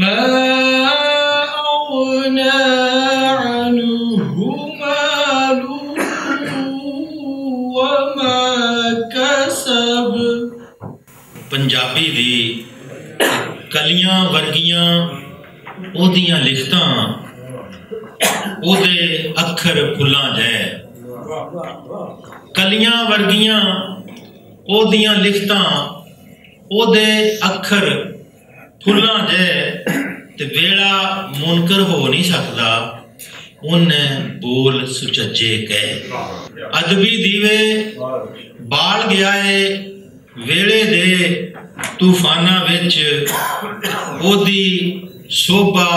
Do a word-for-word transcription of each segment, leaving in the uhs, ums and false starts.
ما أغنى عنه ماله وما كسب۔ پنجابی دی کلیاں ورگیاں اودیاں لکھتاں، اودے اکھر پھلاں جے۔ کلیاں ورگیاں اودیاں لکھتاں، اودے اکھر پھلاں جے، تے ویڑا منکر ہو نہیں سکدا، انہیں بول سچجے کہے۔ ادبی دیوے بال گیا اے ویڑے دے طوفاناں وچ، اودی سوبھا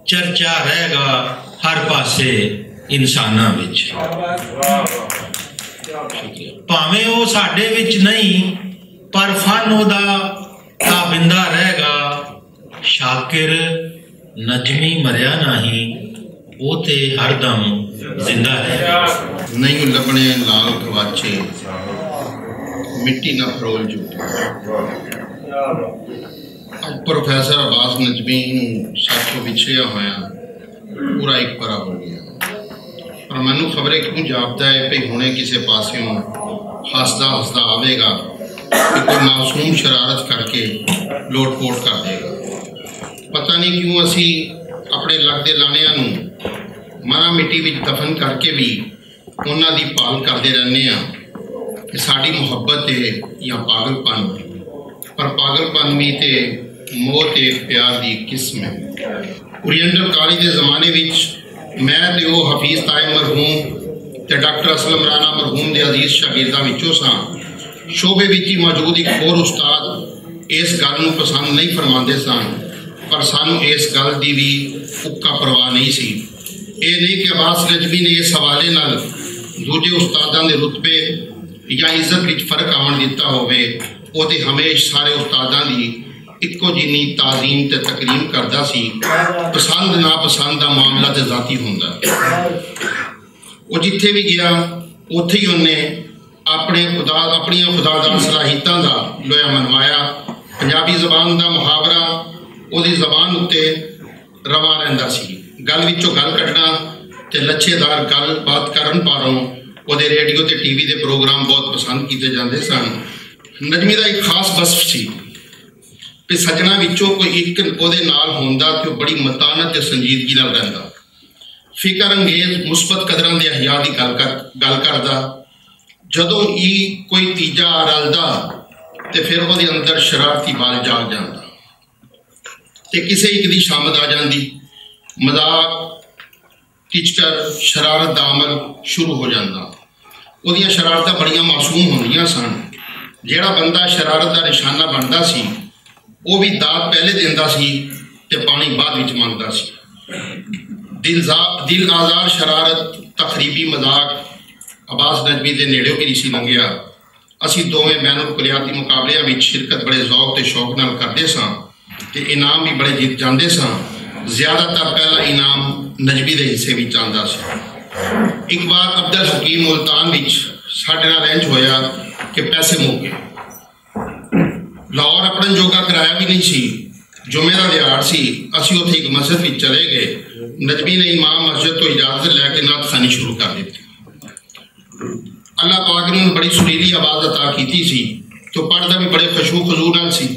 چرچا رہ گا ہر پاسے انساناں وچ۔ بھاویں او ساڈے وچ نہیں، پر فن او دا تابندہ رہ گا۔ شاکر نجمی مریا نہیں، او تے ہر دم زندہ رہ گا۔ نہیں لبنے لال گواچے، مٹی نہ پھرول جو۔ اج پروفیسر عباس نجمی نوں ساتھوں وچھڑیا ہویا پورا ایک پرا ہو گیا۔ پر مینوں خبرے کیوں جاپدا ہے، پئی ہنے کسے پاسیوں ہسدا ہسدا آوے گا، تے کوئی معصوم شرارت کر کے لوٹ پوٹ کر دے گا۔ پتہ نہیں کیوں اسی اپنے لگدے لانیاں نوں مرا مٹی وچ دفن کر کے بھی انہاں دی پال کردے رہنے ہاں کہ ساڈی محبت ہے یا پاگل پن، پر پاگل پن بھی تے موت ایک پیار دی قسم ہے۔ اورینٹل کالج دے زمانے وچ میں تے او حفیظ طاہر مرحوم تے ڈاکٹر اسلم رانا مرحوم دے عزیز شاگرداں وچوں ساں۔ شعبے وچ ہی موجود ایک ہور استاد اس گل نوں پسند نہیں فرماندے سن، پر سانوں اس گل دی بھی اکا پرواہ نہیں سی۔ اے نہیں کہ عباس نجمی نے اس حوالے نال دوجے استاداں دے رتبے یا عزت وچ فرق آون دتا ہووے، او تے ہمیش سارے استاداں دی اکو جنی تعظیم تے تکریم کردا سی۔ پسند ناپسند دا معاملہ تے ذاتی ہوندا۔ او جتھے بھی گیا، اوتھے ہی اونے اپنے خدا، اپنیاں خدادار صلاحیتاں دا لویا منوایا۔ پنجابی زبان دا محاورہ اوہدی زبان اتے رواں رہندا سی۔ گل وچوں گل کڈنا تے لچھے دار گل بات کرن پاروں اوہدے ریڈیو تے ٹی وی دے پروگرام بہت پسند کیتے جاندے سن۔ نجمی دا ایک خاص وصف سی کہ سجنا وچوں کوئی ایک اوہدے نال ہوندا تے او بڑی متانت تے سنجیدگی نال رہندا۔ فکر انگیز مثبت قدراں دے احیاء دی گل کر گل کردا۔ جدوں ای کوئی تیجا آ رلدا تے فیر اوہدے اندر شرارتی بال جاگ جاندا۔ تے کسے ایک دی شامت آ جاندی۔ مذاق، ٹچکر، شرارت دا عمل شروع ہو جاندا۔ اوہدیاں شرارتاں بڑیاں معصوم ہوندیاں سن۔ جیہڑا بندہ شرارت دا نشانہ بندا سی، او وی داد پہلے دیندا سی تے پانی بعد وچ منگدا سی۔ دل زا دل آزار شرارت، تخریبی مذاق عباس نجمی دے نیڑیوں وی نہیں سی لنگیا۔ اسی دوویں بین الکلیاتی مقابلیاں وچ شرکت بڑے ذوق تے شوق نال کردے ساں تے انعام وی بڑے جیت جاندے ساں۔ زیادہ تر پہلا انعام نجمی دے حصے وچ آندا سی۔ ایک بار عبدالحکیم ملتان وچ ساڈے نال انج ہویا کہ پیسے مک گئے۔ لاہور اپنا جوگا کرایا بھی نہیں سی۔ جمعے دا دیہاڑ سی، اسی اتھے ایک مسجد وچ چلے گئے۔ نجمی نے امام مسجد تو اجازت لے کے نعت خوانی شروع کر دتی۔ اللہ پاک نے انہوں بڑی سریلی آواز عطا کیتی سی، تو پڑھدا بھی بڑے خشوع خضوع نال سی۔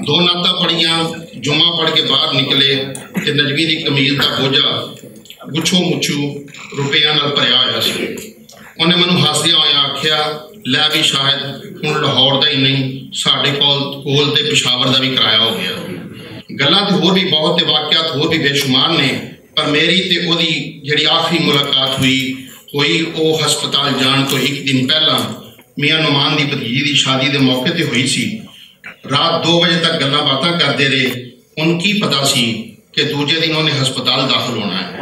دو نعتاں پڑھیاں، جمعہ پڑھ کے باہر نکلے تے نجمی دی قمیض دا بوجھا گچھو مچھو روپیاں نال بھریا ہویا سی۔ انہیں مینوں ہسدیاں ہویاں آکھیا، لے بھی شاید ہن لاہور دا ہی نہیں، ساڈے کول کول تے پشاور دا بھی کرایہ ہو گیا۔ گلاں تے ہور بھی بہت تے واقعات ہور بھی بے شمار نے، پر میری تے اوہدی جڑی آخری ملاقات ہوئی ہوئی او ہسپتال جان تو ایک دن پہلا میاں نعمان دی بھتیجی دی شادی دے موقع تے ہوئی سی۔ رات دو بجے تک گلاں باتاں کردے رہے۔ ان کی پتا سی کہ دوجے دن انہیں ہسپتال داخل ہونا ہے۔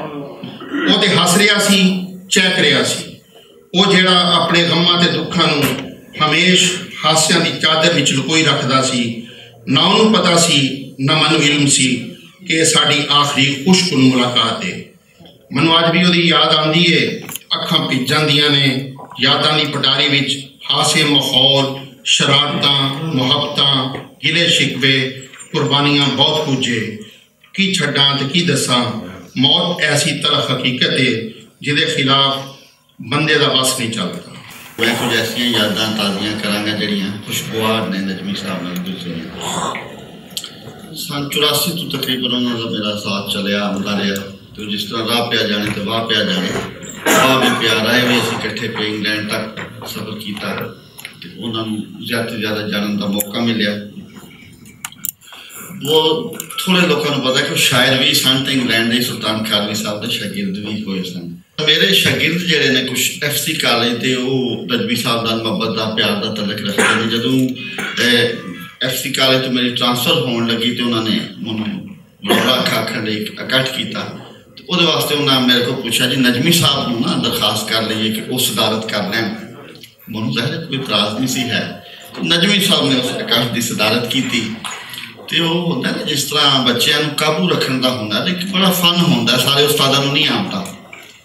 او تے ہس رہیا سی، چہک رہیا سی۔ او جیڑا اپنے غماں تے دکھاں نوں ہمیش ہاسیاں دی چادر وچ لکوئی رکھدا سی، نہ انہوں پتا سی، نہ مینوں علم سی کہ اے ساڈی آخری خوش کن ملاقات ہے۔ مینوں اج بھی اوہدی یاد آندی ہے، اکھاں پھج جاندیاں نے، یاداں دی پٹاری وچ ہاسے، ماحول، شرارتاں، محبتاں، گلے شکوے، قربانیاں، بہت کچھ ہے۔ کی چھڈاں تے کی دساں؟ موت ایسی تلخ حقیقت ہے، جدے خلاف بندے دا بس نہیں چلدا۔ میں کچھ ایسیاں یاداں تازیاں کراں گا جڑیاں خوشگوار نے نجمی صاحب نال گزریاں۔ سن چوراسی تو تقریباً انہاں دا میرا ساتھ چلیا، آندا رہیا۔ تے جس طرح راہ پیا جانے تے واہ پیا جانے، واہ بھی پیا، رائے بھی اسی اکٹھے پہ انگلینڈ تک سفر کیتا۔ تے انہاں نوں زیادہ تو زیادہ جانن دا موقع ملیا۔ وہ تھوڑے لوکاں نوں پتا کہ وہ شاعر بھی سن تے انگلینڈ دے سلطان کالوی صاحب دے شاگرد بھی ہوئے سن۔ میرے شاگرد جڑے نے کچھ ایف سی کالج تے، وہ نجمی صاحب نال محبت دا، پیار دا تعلق رکھتے نے۔ جدوں ایف سی کالج تو میری ٹرانسفر ہون لگی تے انہاں نے مینوں بڑا آکھا، آکھن لئی اکٹھ کیتا۔ تے اودے واسطے انہاں میرے کو پوچھا، "جی، نجمی صاحب نوں نا درخواست کر لئیے کہ او صدارت کر لین۔" مینوں ظاہر ہے کوئی اعتراض نہیں سی ہے۔ تے نجمی صاحب نے اس اکٹھ دی صدارت کیتی۔ تے او ہوندا نا، جس طرح بچیاں نوں قابو رکھن دا ہوندا، تے ایک بڑا فن ہوندا، سارے استاداں نوں نہیں آندا۔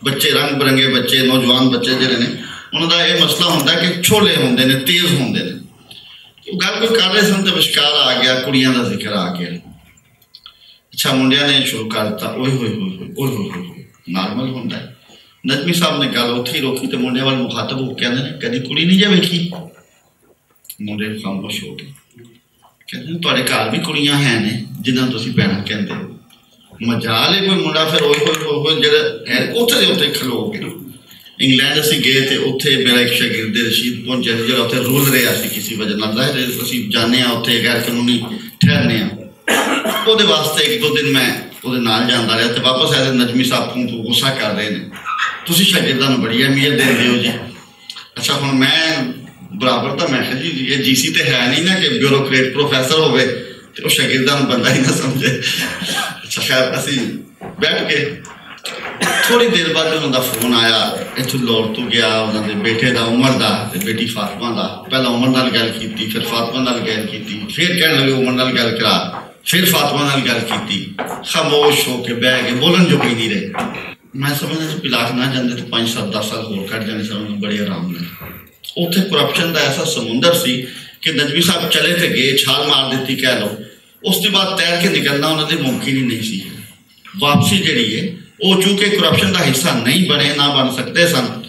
بچے، رنگ برنگے بچے، نوجوان بچے جڑے نے، انہاں دا یہ مسئلہ ہوندا کہ چھولے ہوندے نے، تیز ہوندے نے۔ وہ گل کوئی کر رہے سن تے وشکار آ گیا، کڑیاں دا ذکر آ گیا۔ اچھا، منڈیاں نے شروع کر دتا، "اوئے ہوئے ہوئے ہوئے، اوئے ہوئے ہوئے ہوئے۔" نارمل ہوندا ہے۔ نجمی صاحب نے گل اتھے ہی روکی تے منڈیاں والے مخاطب ہو کے کہندے نے، "کدی کڑی نہیں جے ویکھی؟" منڈے خاموش ہو گئے۔ کہندے نے، "تہاڈے گھر بھی کڑیاں ہے نے، جنہاں تسی بہناں کہندے ہو۔" مجال ہے کوئی منڈا پھر اوئے ہوئے ہوئے ہوئے جڑا ہے اتھے دے اتھے کھلو گئے۔ انگلینڈ اسی گئے تے اتھے میرا ایک شاگرد رشید پہنچیا سی، جڑا اتھے رول رہیا سی کسی وجہ نال۔ ظاہر ہے اسی جانے ہاں اتھے غیر قانونی ٹھہرنے ہاں۔ اودے واسطے ایک دو دن میں اودے نال جاندا رہیا تے واپس آیا تے نجمی صاحب فون تو غصہ کر رہے نے، "تسی شاگرداں نوں بڑی اہمیت دیندے ہو جی۔" اچھا، ہن میں برابر تاں میں آکھیا جی، یہ جی سی تے ہے نہیں نا کہ بیوروکریٹ پروفیسر ہووے تے او شاگرداں نوں بندہ ہی نہ سمجھے۔ اچھا، خیر، اسی بیٹھ کے تھوڑی دیر بعد انہاں دا فون آیا، اتھوں لاہور تو گیا، انہاں دے بیٹے دا، عمر دا، تے بیٹی فاطمہ دا۔ پہلا عمر نال گل کیتی، پھر فاطمہ نال گل کیتی، پھر کہن لگے، "عمر نال گل کرا۔" پھر فاطمہ نال گل کیتی، خاموش ہو کے بہہ کے بولن جو کوئی نہیں رہے۔ میں سمجھدا سی، پلاک نہ جاندے تے پنج سات دس سال ہور کٹ جانے سن، انہوں بڑے آرام نال۔ اوتھے کرپشن دا ایسا سمندر سی کہ نجمی صاحب چلے تے گئے، چھال مار دتی کہہ لو، اس دے بعد تیر کے نکلنا انہاں دے ممکن ہی نہیں سی۔ واپسی جڑی ہے، او چونکہ کرپشن دا حصہ نہیں بنے، نہ بن سکدے سن،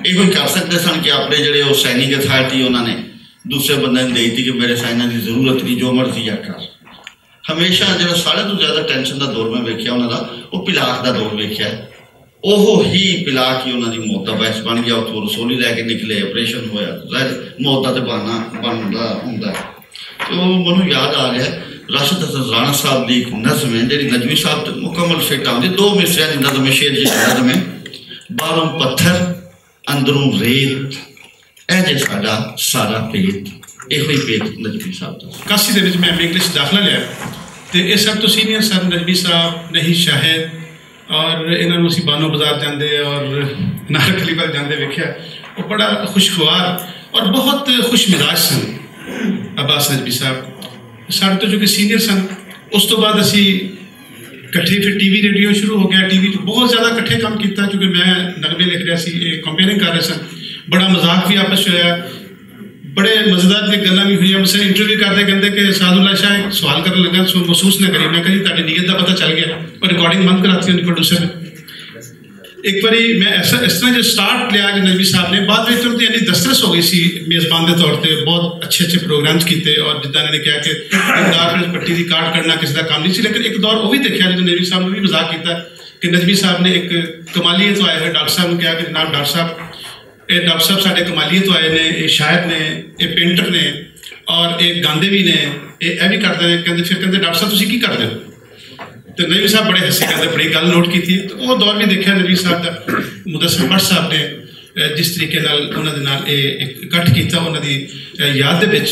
ایہو ہی کر سکدے سن کہ اپنے جڑے او سائننگ اتھارٹی انہاں نے دوسرے بندے نے دے دتی کہ میرے سائناں دی ضرورت نہیں، جو مرضی آ کر۔ ہمیشہ جڑا سارے تو زیادہ ٹینشن دا دور میں ویکھیا انہاں دا، او پلاک دا دور ویکھیا ہے۔ اوہو ہی پلاک ہی انہاں دی موت دا باعث بن گیا۔ اتھوں رسولی لے کے نکلے، آپریشن ہویا، ظاہر موت دا تے بہانہ بندا ہوندا ہے۔ تے او مینوں یاد آ رہیا ہے، راشد حسن رانا صاحب دی ایک نظم ہے جڑی نجمی صاحب تے مکمل فٹ آندی، دو مصرعیاں دی نظم ہے، شعر جی نظم ہے، "باہروں پتھر، اندروں ریت، اے جے ساڈا سارا پیت۔" ایہو ہی پیت نجمی صاحب دا۔ اکاسی دے وچ میں ایم اے انگلش داخلہ لیا تے اے سب تو سینئر سن نجمی صاحب، نہیں شاہد، اور انہاں نوں اسی بانو بازار جاندے اور نارک علی ول جاندے ویکھیا۔ وہ بڑا خوشگوار اور بہت خوش مزاج سن عباس نجمی صاحب، ساڈے تو جو کہ سینئر سن۔ اس تو بعد اسی کٹھے پھر ٹی وی ریڈیو شروع ہو گیا، ٹی وی تو بہت زیادہ کٹھے کام کیتا، کیونکہ میں نغمے لکھ رہا سی، یہ کمپیئرنگ کر رہے سن، بڑا مذاق بھی آپس چ ہویا۔ بڑے مزیدار دی گلاں وی ہوئیاں۔ مثلاً انٹرویو کردے کہندے کہ سعد اللہ شاہ ایک سوال کرن لگا، سو محسوس نہ کری۔ میں کہا، "جی، تہاڈی نیت دا پتہ چل گیا۔" اور ریکارڈنگ بند کراتی انہاں نے پروڈیوسر نے۔ ایک واری میں ایسا، اس طرح جو سٹارٹ لیا کہ نجمی صاحب نے، بعد وچ انہاں دی یعنی دسترس ہو گئی سی میزبان دے طور تے، بہت اچھے اچھے پروگرامز کیتے۔ اور جداں انہاں نے کہا کہ دار پٹی دی کارڈ کرنا کسی دا کام نہیں سی، لیکن ایک دور وہ بھی دیکھا جدوں نجمی صاحب نے بھی مذاق کیتا کہ نجمی صاحب نے ایک کمالیے تو آئے ہوئے ڈاکٹر صاحب نے کہا کہ جناب ڈاکٹر صاحب، اے ڈاکٹر صاحب ساڈے کمالیے تو آئے نے، اے شاعر نے، اے پینٹر نے، اور اے گاندے بھی نے، اے اے بھی کردے نے۔ کہندے، پھر کہندے، "ڈاکٹر صاحب، تسی کی کردے ہو؟" تے نبی صاحب بڑے ہنسے، کہندے، "بڑی گل نوٹ کیتی ہے۔" تے او دور بھی دیکھیا نبی صاحب دا، مدثر بٹ صاحب نے، اے، جس طریقے نال انہاں دے نال اے اک-، اکٹھ کیتا انہاں دی، اے، یاد دے وچ۔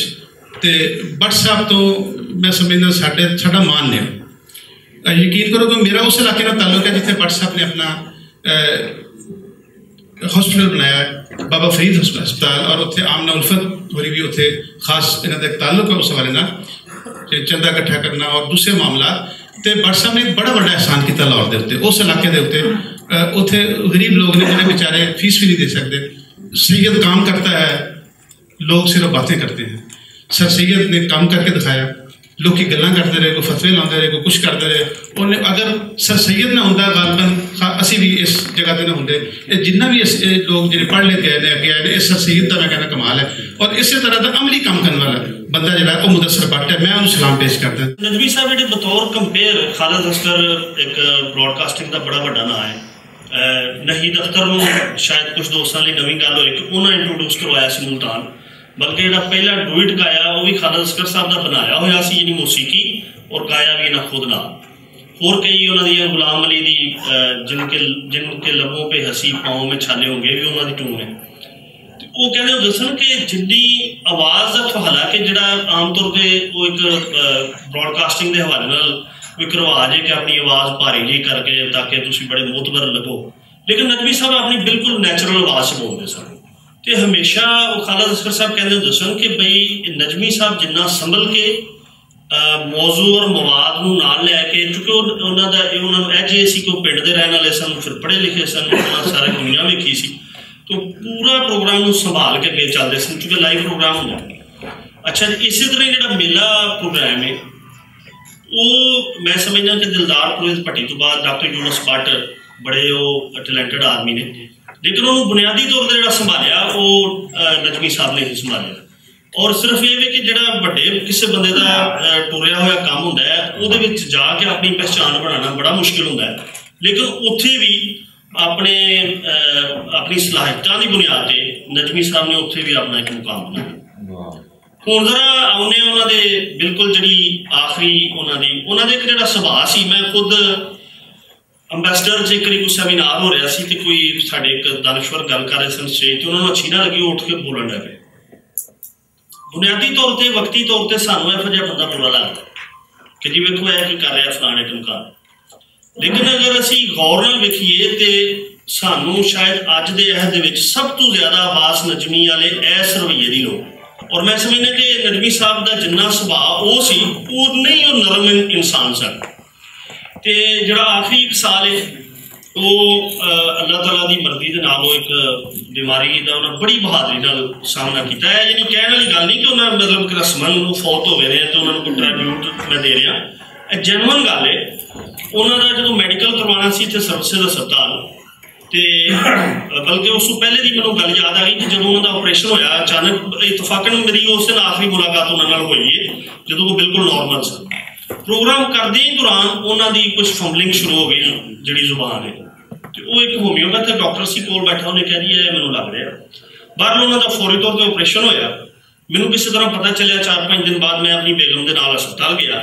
تے بٹ صاحب تو میں سمجھنا ساڈے، ساڈا مان نے۔ اے، یقین کرو کہ میرا اس علاقے نال تعلق ہے جتھے بٹ صاحب نے اپنا، اے، ہاسپٹل بنایا ہے، بابا فرید ہسپ-، ہسپتال، اور اتھے آمنہ الفت ہوری بھی اتھے خاص انہاں دا ایک تعلق ہے اس حوالے نال کہ چندہ اکٹھا کرنا اور دوسرے معاملات۔ تے بٹ صاحب نے ایک بڑا وڈا احسان کیتا لاہور دے اتے، اس علاقے دے اتے، اہ، اتھے غریب لوگ نے جڑے بیچارے فیس بھی نہیں دے سکتے۔ سید کام کرتا ہے، لوگ صرف باتیں کرتے ہیں۔ سر سید نے کام کر کے دکھایا۔ لوکی گلاں کردے رہے، کوئی فتوے لاندے رہے، کوئی کچھ کردے رہے۔ انہیں اگر سر سید نہ ہوندا، غالباً خا-، اسی بھی اس جگہ تے نہ ہوندے۔ اے جنہ بھی اس، اے لوگ جڑے پڑھ لے کے آئے نے، اگے آئے نے، اس سر سید دا میں کہنا کمال ہے۔ اور اسی طرح دا عملی کام کرنے والا بندہ جڑا ہے، وہ مدثر بٹ ہے۔ میں انہوں سلام پیش کردا۔ نجمی صاحب جڑے بطور کمپیئر خالد اصغر ایک براڈ کاسٹنگ دا بڑا بڑا نام ہے۔ اے، نہید اختر نوں شاید کچھ دوستاں لئی نویں گل ہوئے کہ انہاں انٹروڈیوس کروایا سی ملتان، بلکہ جڑا پہلا ڈوئٹ گایا، وہ بھی خالد اصغر صاحب دا بنایا ہویا سی، یعنی موسیقی، اور گایا بھی انہاں خود نال۔ اور کئی انہاں دیاں غلام علی دی، اے، جن کے، جن کے لبوں پہ ہنسی پاؤں میں چھالے ہوں گے، بھی انہاں دی ٹون ہے۔ تے او کہندے ہو دسن کہ جنی آواز دا، حالانکہ جڑا عام طور تے او ایک، اے، براڈ کاسٹنگ دے حوالے نال کوئی ایک رواج ہے کہ اپنی آواز بھاری جی کر کے تاکہ تسی بڑے معتبر لگو، لیکن نجمی صاحب اپنی بالکل نیچرل آواز سے بولتے سن۔ تے ہمیشہ او خالد اصغر صاحب کہندے ہو دسن کہ بھئی نجمی صاحب جنہ سنبھل کے موضوع اور مواد نوں نال لے کے، کیونکہ انہاں دا انہاں نوں ایجے سی کہ پنڈ دے رہن والے سن، پھر پڑھے لکھے سن، انہاں ساری دنیا ویکھی سی، تو پورا پروگرام نوں سنبھال کے اگے چلدے سن، کیونکہ لائیو پروگرام ہوندا۔ اچھا جی، اسی طرح جڑا میلہ پروگرام ہے، وہ میں سمجھنا کہ دلدار پروہت پٹی تو بعد ڈاکٹر یونس بٹ بڑے وہ ٹیلنٹڈ آدمی نے، لیکن انہوں بنیادی طور تے جڑا سنبھالیا، وہ نجمی صاحب نے ہی سنبھالیا۔ اور صرف یہ وی کہ جڑا وڈے کسے بندے دا، اے، ٹریا ہویا کام ہوندا ہے، اودے وچ جا کے اپنی پہچان بنانا بڑا مشکل ہوندا ہے، لیکن اتھے وی اپنے، اے، اپنی صلاحیتاں دی بنیاد تے نجمی صاحب نے اتھے وی اپنا ایک مقام بنایا۔ ہن ذرا آؤنے انہاں دے بالکل جڑی آخری انہاں دی، انہاں دے ایک جڑا سبھا سی، میں خود امبیسڈر جے کری کوئی سیمینار ہو رہا سی تے کوئی ساڈے ایک دانشور گل کر رہے سن سٹیج تے، انہاں نوں اچھی نہ لگی، وہ اٹھ کے بولن لگ پئے۔ بنیادی طور تے، وقتی طور تے سانوں ایہو جہا بندہ برا لگدا کہ جی ویکھو اے کی کر رہا فلانے ٹمکانے۔ لیکن اگر اسی غور نال ویکھیے تے سانوں شاید اج دے عہد دے وچ سب تو زیادہ عباس نجمی والے ایس رویے دی لوڑ۔ اور میں سمجھنا کہ نجمی صاحب دا جنہ سبھاء او سی، او نہیں او نرم ان-، انسان سن۔ تے جڑا آخری ایک سال ہے، وہ، آ، اللہ تعالیٰ دی مرضی دے نال وہ ایک بیماری دا انہاں بڑی بہادری نال سامنا کیتا ہے۔ یعنی کہن والی گل نہیں کہ انہاں مطلب کہ رسمن فوت ہو گئے نے تے انہاں نوں کوئی ٹریبیوٹ میں دے رہا۔ اے جینوئن گل ہے۔ انہاں دا جدوں میڈیکل کروانا سی تے سروسز ہسپتال، تے بلکہ اس تو پہلے دی مینوں گل یاد آ گئی کہ جدوں انہاں دا آپریشن ہویا، اچانک اتفاقاً میری اس دن آخری ملاقات انہاں نال ہوئی ہے، جدوں وہ بالکل نارمل سن۔ پروگرام کردے ہی دوران انہاں دی کچھ فمبلنگ شروع ہو گئی، جڑی زبان ہے۔ تے وہ ایک ہومیوپیتھک ڈاکٹر سی کول بیٹھا، انہیں کہہ دیا، "یہ مینوں لگ رہا۔" بہرحال انہاں دا فوری طور تے آپریشن ہویا۔ مینوں کسی طرح پتہ چلیا، چار پنج دن بعد میں اپنی بیگم دے نال ہسپتال گیا۔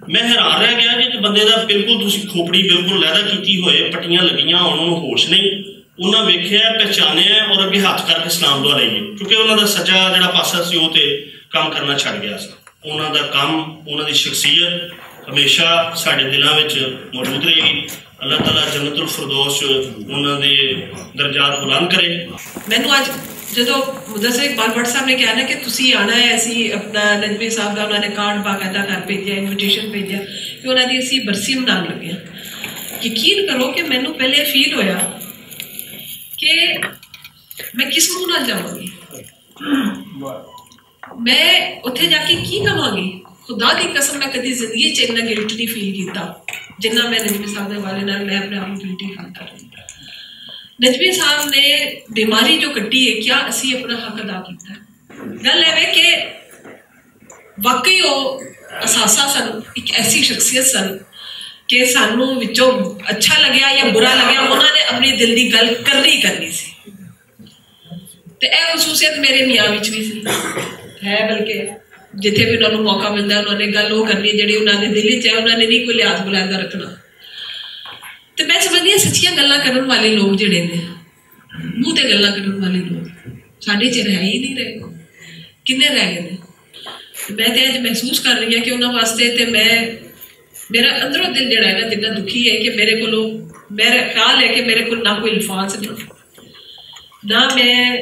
میں حیران رہ گیا کہ ایک بندے دا بالکل، تسی کھوپڑی بالکل علیحدہ کیتی ہوئے، پٹیاں لگیاں، انہاں نوں ہوش نہیں۔ انہاں ویکھیا، پہچانیا اور اگے ہاتھ کر کے سلام دعا لئی، کیونکہ انہاں دا سجا جڑا پاسا سی، وہ تے کام کرنا چھڈ گیا سی۔ انہاں دا کم، انہاں دی شخصیت ہمیشہ ساڈے دلاں وچ موجود رہے گی۔ اللہ تعالیٰ جنت الفردوس انہاں دے درجات بلند کرے۔ مینوں اج جدوں مدثر اقبال بٹ صاحب نے کہا نا کہ تسی آنا ہے، اسی اپنا نجمی صاحب دا انہاں نے کارڈ باقاعدہ کر بھیجیا، انویٹیشن بھیجیا کہ انہاں دی اسی برسی منان لگے ہاں۔ یقین کرو کہ مینوں پہلے فیل ہویا کہ میں کس منہ نال جاواں گی، میں اتھے جا کے کی کہاں گی؟ خدا دی قسم، میں کدی زندگی چ اتنا گلٹ نہیں فیل کیتا جنہ میں نجمی صاحب دے حوالے نال میں اپنے آپ کو گلٹی فیل کر رہی ہوں۔ نجمی صاحب نے بیماری جو کٹی ہے، کیا اسی اپنا حق ادا کیتا ہے؟ گل ایویں کہ واقعی وہ اثاثہ سن، ایک ایسی شخصیت سن کہ سانوں وچوں اچھا لگیا یا برا لگیا، انہاں نے اپنی دل دی گل کرنی ہی کرنی سی۔ تے اے خصوصیت میرے میاں وچ بھی سی، ہے، بلکہ جتھے بھی انہاں نوں موقع ملدا ہے، انہاں نے گل وہ کرنی جڑی انہاں دے دل وچ ہے، انہاں نے نہیں کوئی لحاظ ملاحظہ رکھنا۔ تے میں سمجھدی ہاں سچیاں گلاں کرن والے لوگ جڑے نے، منہ تے گلاں کرن والے لوگ ساڈے چ رہ ہی نہیں رہے، کنے رہ گئے نے؟ تے میں تے اج محسوس کر رہی ہاں کہ انہاں واسطے تے میں، میرا اندروں دل جڑا ہے نا، جتنا دکھی ہے کہ میرے کولوں، میرا خیال ہے کہ میرے کول نہ کوئی الفاظ نے، نہ میں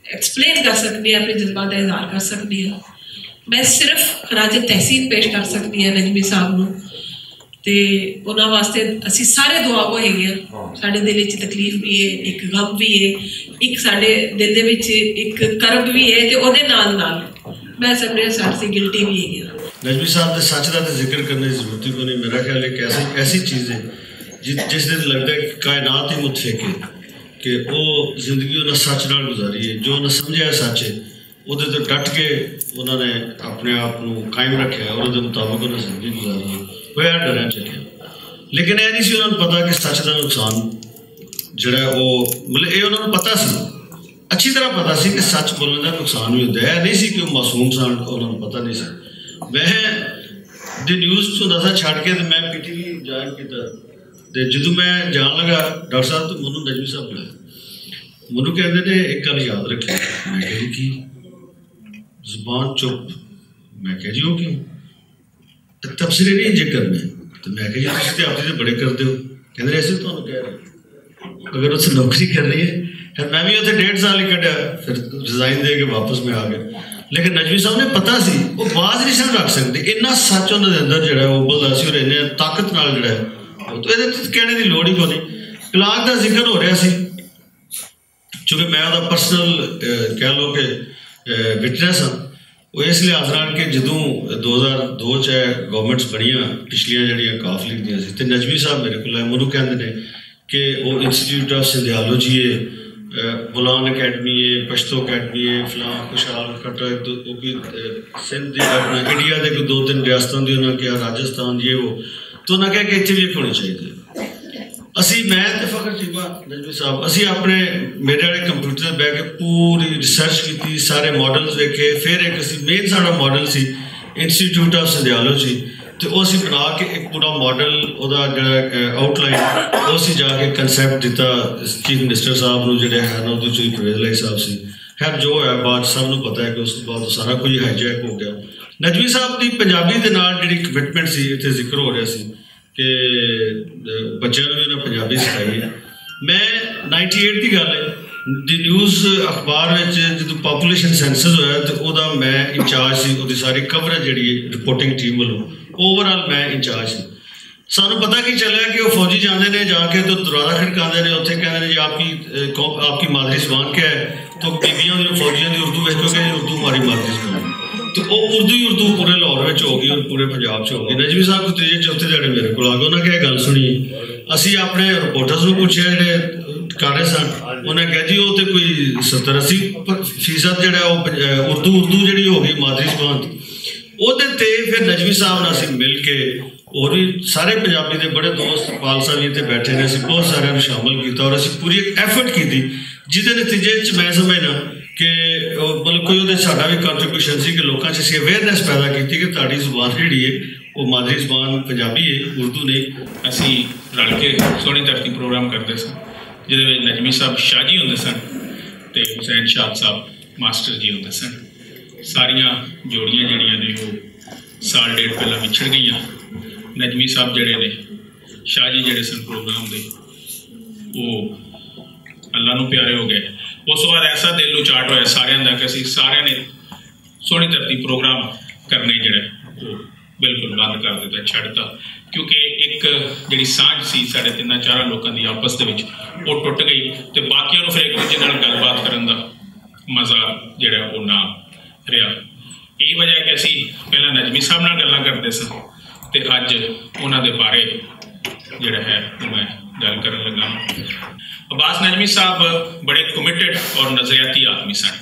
ایکسپلین کر سکدی ہاں، اپنے جذبات دا اظہار کر سکدی ہاں۔ میں صرف خراج تحسین پیش کر سکدی ہاں نجمی صاحب نوں۔ تے انہاں واسطے اسی سارے دعا کو ہیگے ہاں۔ ساڈے دل وچ تکلیف بھی ہے، ایک غم بھی ہے، ایک ساڈے دل دے وچ ایک کرب بھی ہے، تے اودے نال نال میں سمجھے ساڈے سے گلٹی بھی ہیگے ہاں۔ نجمی صاحب دے سچ دا تے ذکر کرنے دی ضرورت ہی کوئی نہیں۔ میرا خیال ہے کہ ایسی ایسی چیز ہے جس جس دے لگدا ہے کہ کائنات ہی متفق ہے کہ وہ زندگی انہاں سچ نال گزاری ہے، جو انہاں سمجھا ہے سچ ہے، اودے تے ڈٹ کے انہاں نے اپنے آپ نوں قائم رکھیا ہے اور اودے مطابق انہاں زندگی گزاری ہے، بغیر ڈریا چکیا۔ لیکن اے نہیں سی انہاں نوں پتا کہ سچ دا نقصان جڑا ہے وہ، مطلب، اے انہاں نوں پتا سی، اچھی طرح پتا سی کہ سچ بولنے دا نقصان بھی ہوندا ہے۔ اے نہیں سی کہ وہ معصوم سن، انہاں نوں پتا نہیں سی۔ میں دی نیوز تو دسا چھڈ کے تے میں پی ٹی وی جوائن کیتا۔ تے جدوں میں جان لگا ڈاکٹر صاحب، تو مینوں نجمی صاحب بلایا۔ مینوں کہندے نے، "ایک گل یاد رکھی۔" میں کہا، "جی کی؟" "زبان چپ۔" میں کہا، "جی وہ کیوں؟" "تے تبصرے نہیں جے کرنے۔" تے میں کہا، "جی تسی تے آپ جی تے بڑے کردے ہو۔" کہندے، "ایسے تانوں کہہ رہے۔" اگر اس نوکری کر رہی ہے، پھر میں بھی اتنے ڈیڑھ سال ہی کٹیا، پھر ریزائن دے کے واپس میں آ گیا۔ لیکن نجمی صاحب نے پتا سی، وہ باز نہیں سن رکھ سکتے، اتنا سچ انہاں دے اندر جڑا ہے وہ ابلدا سی اور اتنے طاقت نال جڑا ہے، تو یہ کہنے کی لوڑ ہی کوئی نہیں۔ کلاک دا ذکر ہو رہا سی، چونکہ میں ادا پرسنل کہہ لو کہ وٹنس ہاں، وہ اس لحاظ نال کہ جدوں دو ہزار دو چ گورنمنٹس بنیاں، پچھلیاں جڑیاں کاف لیگ دیاں سی، تے نجمی صاحب میرے کول آئے، مینوں کہندے نے کہ وہ انسٹیٹیوٹ آف سندھیالوجی ہے، بولان اکیڈمی ہے، پشتو اکیڈمی ہے، فلاں خوشحال کھٹا ہے، تو وہ بھی سندھ دے، اپنا انڈیا دے کوئی دو تین ریاستاں دی، انہاں کہا راجستھان، یہ وہ، تو انہاں کہا کہ اتھے بھی ایک ہونی چاہیے۔ اسی، میں تے فخر چیمہ، نجمی صاحب، اسی اپنے، میرے والے کمپیوٹر تے بہ کے پوری ریسرچ کیتی، سارے ماڈلز ویکھے، پھر ایک اسی مین ساڈا ماڈل سی انسٹیٹیوٹ آف سندھیالوجی، تے او اسی بنا کے ایک پورا ماڈل، اودا جڑا آؤٹ لائن، او اسی جا کے کنسپٹ دتا چیف منسٹر صاحب نوں، جڑے ہے نا، اودے چوئی پرویز علی صاحب سی۔ خیر، جو ہے، بعد سب نوں پتہ ہے کہ اس تو بعد سارا کچھ ہائی جیک ہو گیا۔ نجمی صاحب دی پنجابی دے نال جڑی کمٹمنٹ سی، اتھے ذکر ہو رہا سی کہ بچیاں نوں وی انہاں پنجابی سکھائی ہے۔ میں نائنٹی ایٹ دی گل ہے، دی نیوز اخبار وچ جدوں پاپولیشن سینسس ہویا تے اودا میں انچارج سی، اوہدی ساری کوریج جڑی ہے رپورٹنگ ٹیم ولوں، اوور آل میں انچارج سی۔ سانوں پتہ کی چلیا کہ وہ فوجی جاندے نے، جا کے تو دروازہ کھڑکاندے نے، اتھے کہندے نے، "جی آپ کی، اے، قوم، آپ کی مادری زبان کیا ہے؟" تو بیبیاں دی، فوجیاں دی اردو ویکھو کہ اردو ہماری مادری زبان ہے۔ تو وہ اردو ہی اردو پورے لاہور وچ ہو گئی اور پورے پنجاب چ ہو گئی۔ نجمی صاحب کو تیجے چوتھے دھیاڑے میرے کو آ گئے، انہاں کیا گل سنی۔ اسی اپنے رپورٹرز نوں پوچھیا جڑے کر رہے سن، انہاں کہا، "جی وہ تے کوئی ستر اسی فیصد جڑا ہے وہ پنج-، اے، اردو، اردو جڑی ہو گئی مادری زبان۔" اوہدے تے پھر نجمی صاحب نال اسی مل کے، اور بھی سارے پنجابی دے بڑے دوست پال صاحب جی تے بیٹھے نے، اسی بہت سارے نوں شامل کیتا اور اسی پوری ایک ایفرٹ کیتی، جس دے نتیجے وچ میں سمجھنا کہ، او، مطلب، کوئی اوہدے ساڈا بھی کنٹریبیوشن سی کہ لوکاں چ اسی اویئرنس پیدا کیتی کہ تہاڈی زبان جڑی ہے، وہ مادری زبان پنجابی ہے، اردو نہیں۔ اسی رل کے سوہنی دھرتی پروگرام کردے سن، جس وچ نجمی صاحب شاہ جی ہوندے سن تے حسین شاد صاحب ماسٹر جی ہوندے سن۔ ساریاں جوڑیاں جڑیاں نے، وہ سال ڈیڑھ پہلا وچھڑ گئیاں۔ نجمی صاحب جڑے نے، شاہ جی جڑے سن پروگرام دے، وہ اللہ نوں پیارے ہو گئے۔ اس تو بعد ایسا دل اچاٹ ہویا ساریاں دا کہ اسی ساریاں نے سوہنی دھرتی پروگرام کرنے جڑا ہے، وہ بالکل بند کر دتا، چھڈ دتا، کیونکہ ایک جڑی سانجھ سی ساڈے تیناں چاراں لوکاں دی آپس دے وچ، وہ ٹوٹ گئی، تے باقیاں نوں پھر ایک دوجے نال گل بات کرن دا مزہ جڑا ہے، وہ نہ رہیا۔ یہی وجہ ہے کہ اسی پہلا نجمی صاحب نال گلاں کردے ساں، تے اج انہاں دے بارے جڑا ہے، وہ میں گل کرن لگا ہاں۔ عباس نجمی صاحب بڑے کمیٹڈ اور نظریاتی آدمی سن۔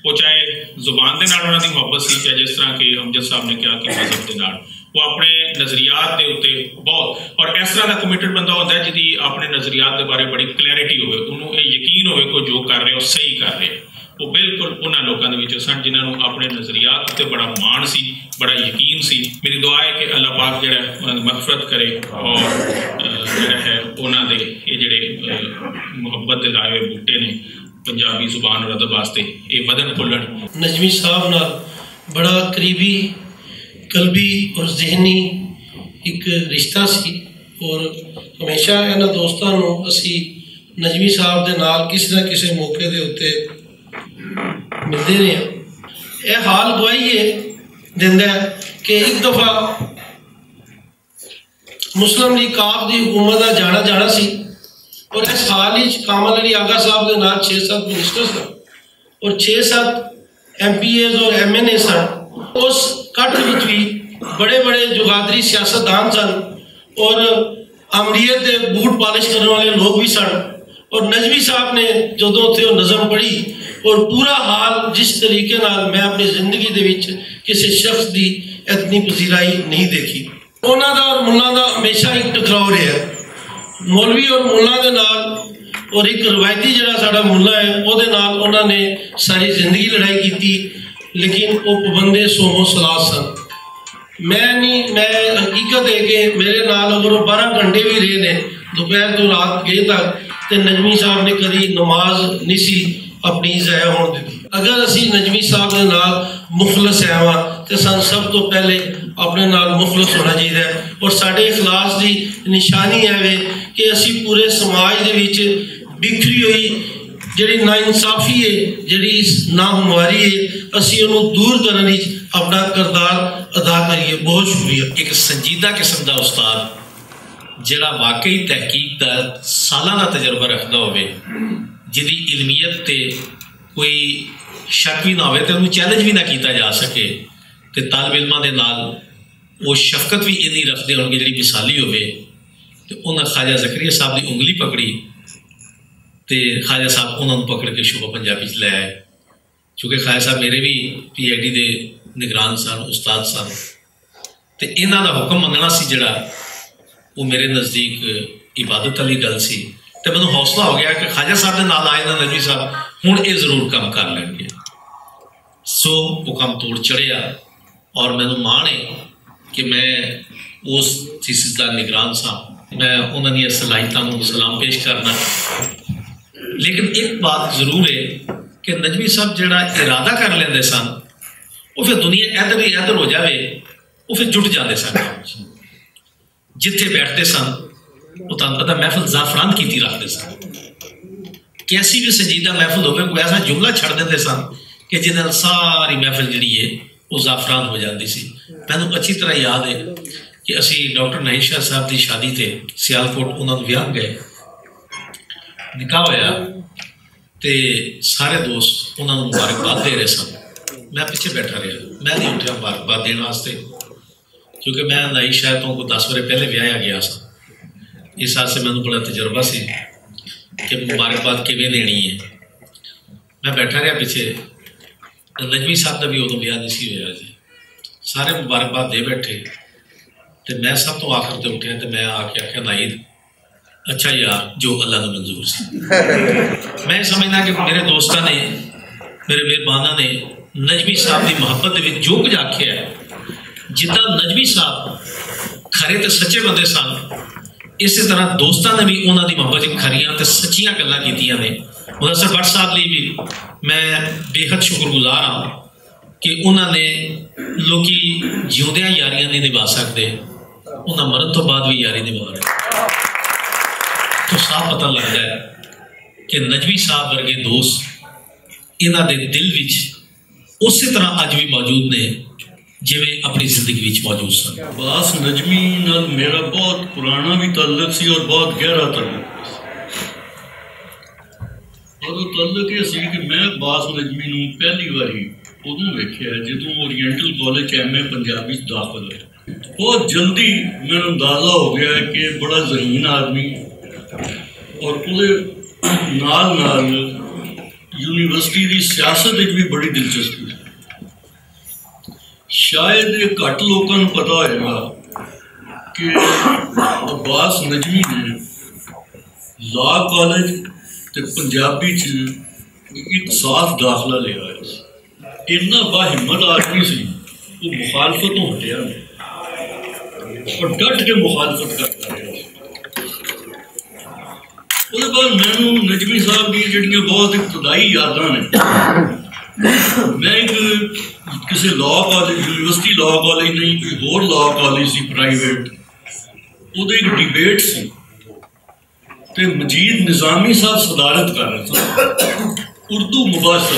وہ چاہے زبان دے نال انہاں دی محبت سی، چاہے جس طرح کہ امجد صاحب نے کہا کہ مذہب دے نال، وہ اپنے نظریات دے اُتے بہت، اور اس طرح دا کمیٹڈ بندہ ہوندا ہے جدی اپنے نظریات دے بارے بڑی کلیئرٹی ہوئے، انہوں یہ یقین ہوئے کہ وہ جو کر رہے ہو صحیح کر رہے ہو۔ وہ بالکل انہاں لوکاں دے وچوں سن جنہاں نوں اپنے نظریات اُتے بڑا مان سی، بڑا یقین سی۔ میری دعا ہے کہ اللہ پاک جڑا ہے انہاں دی مغفرت کرے اور، اہ، جڑا ہے انہاں دے یہ جڑے، اہ، محبت دے لائے ہوئے بوٹے نے، پنجابی زبان اور ادب واسطے یہ ودن پھلن۔ نجمی صاحب نال بڑا قریبی، قلبی اور ذہنی ایک رشتہ سی، اور ہمیشہ انہاں دوستاں نوں اسی نجمی صاحب دے نال کسی نہ کسی موقع دے اُتے ملدے رہے ہاں۔ یہ حال گواہی ہے دیندا ہے کہ ایک دفعہ مسلم لیگ کاف دی حکومت دا جانا جانا سی، اور اس حال وچ کامل علی آغا صاحب دے نال چھ ست منسٹر سن اور چھ ست ایم پی ایز اور ایم این اے سن۔ اس کٹ وچ بھی بڑے بڑے جگادری سیاستدان سن اور آمریت دے بوٹ پالش کرنے والے لوگ بھی سن۔ اور نجمی صاحب نے جدوں اتھے وہ نظم پڑھی اور پورا حال، جس طریقے نال میں اپنی زندگی دے وچ کسی شخص دی اتنی پذیرائی نہیں دیکھی۔ انہاں دا اور ملا دا ہمیشہ ایک ٹکراؤ رہیا۔ مولوی اور ملا دے نال، اور ایک روایتی جڑا ساڈا ملا ہے، او دے نال انہاں نے ساری زندگی لڑائی کیتی، لیکن او پابندے سوم و سلاد سن۔ میں نہیں، میں حقیقت ہے کہ میرے نال اگر وہ بارہ گھنٹے بھی رہے نے، دوپہر تو رات گئے تک، تے نجمی صاحب نے کدی نماز نہیں سی اپنی ضائع ہون دتی۔ اگر اسی نجمی صاحب دے نال مخلص ہے واں، تے سانوں سب تو پہلے اپنے نال مخلص ہونا چاہیدا ہے۔ اور ساڈے اخلاص دی نشانی ہے وے کہ اسی پورے سماج دے وچ بکھری ہوئی جڑی ناانصافی ہے، جڑی اس ناہمواری ہے، اسی انہوں دور کرنے وچ اپنا کردار ادا کریے۔ بہت شکریہ۔ ایک سنجیدہ قسم دا استاد، جڑا واقعی تحقیق دا سالانہ تجربہ رکھدا ہوئے، جدی علمیت تے کوئی شک بھی نہ ہوئے تے انہوں چیلنج بھی نہ کیتا جا سکے، تے طالب علماں دے نال وہ شفقت بھی اینی رکھدے ہون کہ جڑی مثالی ہوئے۔ تے انہاں خواجہ زکریا صاحب دی انگلی پکڑی، تے خواجہ صاحب انہاں نوں پکڑ کے شعبہ پنجابی چ لے آئے۔ چونکہ خواجہ صاحب میرے بھی پی آئی ڈی دے نگران سن، استاد سن، تے انہاں دا حکم مننا سی جڑا، وہ میرے نزدیک عبادت والی گل سی۔ تے مینوں حوصلہ ہو گیا کہ خواجہ صاحب دے نال آئے نا نجمی صاحب، ہن اے ضرور کم کر لین گے۔ سو وہ کم توڑ چڑھیا۔ اور مینوں ماਣ ہے کہ میں اس تھیسس دا نگران سا۔ میں انہاں دیاں صلاحیتاں نوں سلام پیش کرنا۔ لیکن ایک بات ضرور ہے کہ نجمی صاحب جڑا ارادہ کر لیندے سن، وہ پھر دنیا ادھر ہی ادھر ہو جاوے، وہ پھر جٹ جاندے سن۔ جتھے بیٹھدے سن، وہ تہانوں پتہ محفل زعفران کیتی رکھدے سن۔ کیسی بھی سنجیدہ محفل ہووے، کوئی ایسا جملہ چھڑ دیندے سن کہ جس نال ساری محفل جڑی ہے، وہ زعفران ہو جاندی سی۔ مینوں اچھی طرح یاد ہے کہ اسی ڈاکٹر نہید شاہ صاحب دی شادی تے سیالکوٹ انہاں نوں ویاہن گئے، نکاح ہویا، تے سارے دوست انہاں نوں مبارکباد دے رہے سن۔ میں پیچھے بیٹھا رہیا، میں نہیں اٹھیا مبارکباد دین واسطے، کیونکہ میں نہید شاہ تو کوئی دس واری پہلے ویاہیا گیا سا۔ اس واسطے مینوں بڑا تجربہ سی کہ مبارکباد کیویں دینی ہے۔ میں بیٹھا رہیا پیچھے، تے نجمی صاحب دا بھی ادوں ویاہ نہیں سی ہویا جی۔ سارے مبارکباد دے بیٹھے، تے میں سب تو آخر تے اٹھیا تے میں آ کے آخیا، "ناہید، اچھا یار، جو اللہ نوں منظور سی۔" میں سمجھنا کہ میرے دوستاں نے، میرے مہرباناں نے نجمی صاحب دی محبت دے وچ جو کچھ آکھیا ہے، جتنا نجمی صاحب کھرے تے سچے بندے سن، اسی طرح دوستاں نے بھی انہاں دی محبت وچ کھریاں تے سچیاں گلاں کیتیاں نے۔ مدثر بٹ صاحب لئی بھی میں بے حد شکر گزار ہاں کہ انہاں نے، لوکی جیوندیاں یاریاں نہیں نبھا سکدے، انہاں مرن تو بعد بھی یاری نبھا رہے۔ تو صاف پتہ لگدا ہے کہ نجمی صاحب ورگے دوست انہاں دے دل وچ اسی طرح اج بھی موجود نے، جویں اپنی زندگی وچ موجود سن۔ عباس نجمی نال میرا بہت پرانا بھی تعلق سی اور بہت گہرا تعلق بھی سی۔ اور وہ تعلق یہ سی کہ میں عباس نجمی نوں پہلی واری ادوں ویکھیا جدوں اورینٹل کالج ایم اے پنجابی چ داخل ہویا۔ بہت جلدی میرا اندازہ ہو گیا کہ بڑا ذہین آدمی، اور اودے نال نال یونیورسٹی دی سیاست وچ بھی بڑی دلچسپی۔ شاید یہ گھٹ لوکاں نوں پتہ ہوئے گا کہ عباس نجمی نے لا کالج تے پنجابی چ ایک صاف داخلہ لیا ہے۔ اتنا باہمت آدمی سی، وہ مخالفت تو ہٹیا نہیں اور ڈٹ کے مخالفت کرتا رہا۔ اس بعد مینوں نجمی صاحب دی جڑیاں بہت ابتدائی یاداں نے۔ میں ایک کسی لا کالج، یونیورسٹی لا کالج نہیں، کوئی ہور لا کالج سی پرائیویٹ، ادھر ایک ڈیبیٹ سی، تے مجید نظامی صاحب صدارت کر رہے سن، اردو مباحثہ۔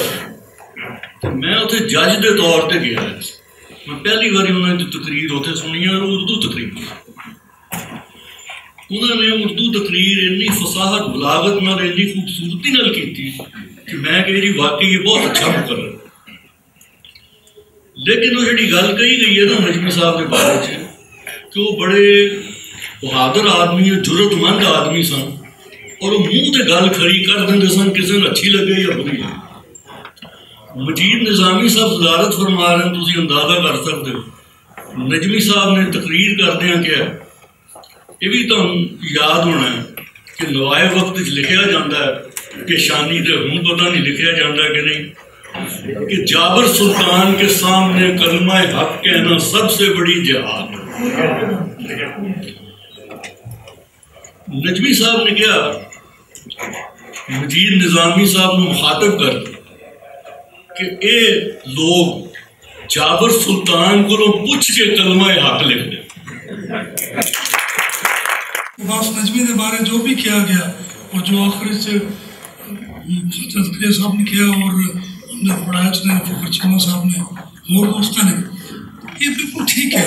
تے میں اتھے جج دے طور تے گیا۔ میں پہلی واری انہاں دی تقریر اتھے سنی ہے، اردو تقریر۔ انہاں نے اردو تقریر اتنی فصاحت، بلاغت نال، اتنی خوبصورتی نال کیتی کہ میں کہیا، "جی، واقعی یہ بہت اچھا مقرر۔" لیکن وہ جڑی گل کہی گئی ہے نا نجمی صاحب دے بارے چ، کہ وہ بڑے بہادر آدمی اور جرات مند آدمی سن، اور وہ منہ تے گل کھڑی کر دیندے سن، کسی نوں اچھی لگے یا بری۔ مجید نظامی صاحب صدارت فرما رہے ہیں، تسی اندازہ کر سکتے ہو۔ نجمی صاحب نے تقریر کردیاں کہا، یہ بھی تہانوں یاد ہونا ہے کہ نوائے وقت وچ لکھیا جاندا ہے کہ شانی تے ہن پتہ نہیں لکھیا جاندا کہ نہیں، کہ جابر سلطان کے سامنے کلمہ حق کہنا سب سے بڑی جہاد۔ نجمی صاحب نے کہا، مجید نظامی صاحب نوں مخاطب کر کہ اے لوگ جابر سلطان کولوں پوچھ کے کلمہ حق لکھ دے۔ عباس نجمی دے بارے جو بھی کیا گیا، اور جو آخر وچ تذکرے صاحب نے کیا اور ہم نے پڑھایا اس نے فخر چیمہ صاحب نے، اور دوستاں نے، یہ بالکل ٹھیک ہے۔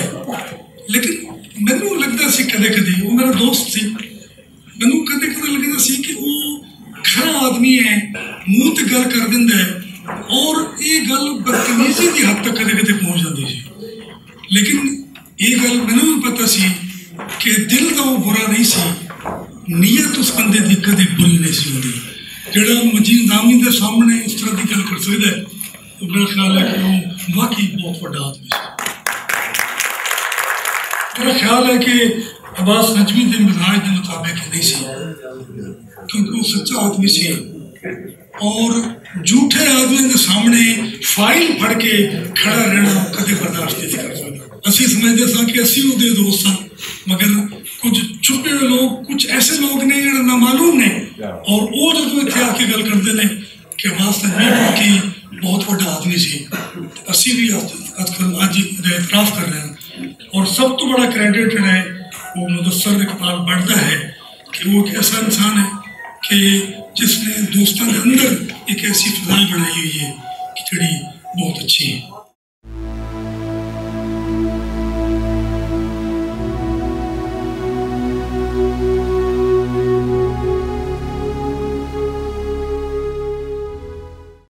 لیکن مینوں لگدا سی کدے کدے، وہ میرا دوست سی، مینوں کدے کدے لگدا سی کہ وہ کھرا آدمی ہے، منہ تے گل کر دیندا ہے، اور یہ گل بدتمیزی دی حد تک کدے کدے پہنچ جاندی سی۔ لیکن یہ گل مینوں بھی پتہ سی کہ دل دا وہ برا نہیں سی، نیت اس بندے دی کدی بری نہیں سی ہوندی۔ جڑا مجید نظامی دے سامنے اس طرح دی گل کر سکدا ہے، تو میرا خیال ہے کہ وہ واقعی بہت بڑا آدمی سی۔ میرا خیال ہے کہ عباس نجمی دے مزاج دے مطابق نہیں سی، کیونکہ وہ سچا آدمی سی۔ اور جھوٹے آدمی دے سامنے فائل پڑھ کے کھڑا رہنا کدے برداشت نہیں کر سکتا۔ اسی سمجھدے ساں کہ اسی اودے دوست ساں، مگر کچھ چھپے ہوئے لوگ، کچھ ایسے لوگ نے جڑے نامعلوم نے، اور وہ جدوں اتھے آ کے گل کردے نے کہ عباس تنویر واقعی بہت بڑا آدمی سی، اسی بھی اج، اج کل اج اعتراف کر رہے ہیں۔ اور سب تو بڑا کریڈٹ جڑا ہے وہ مدثر اقبال بنتا ہے کہ وہ ایک ایسا انسان ہے کہ جس نے دوستاں کے اندر ایک ایسی فضا بنائی ہوئی ہے کہ جڑی بہت اچھی ہے۔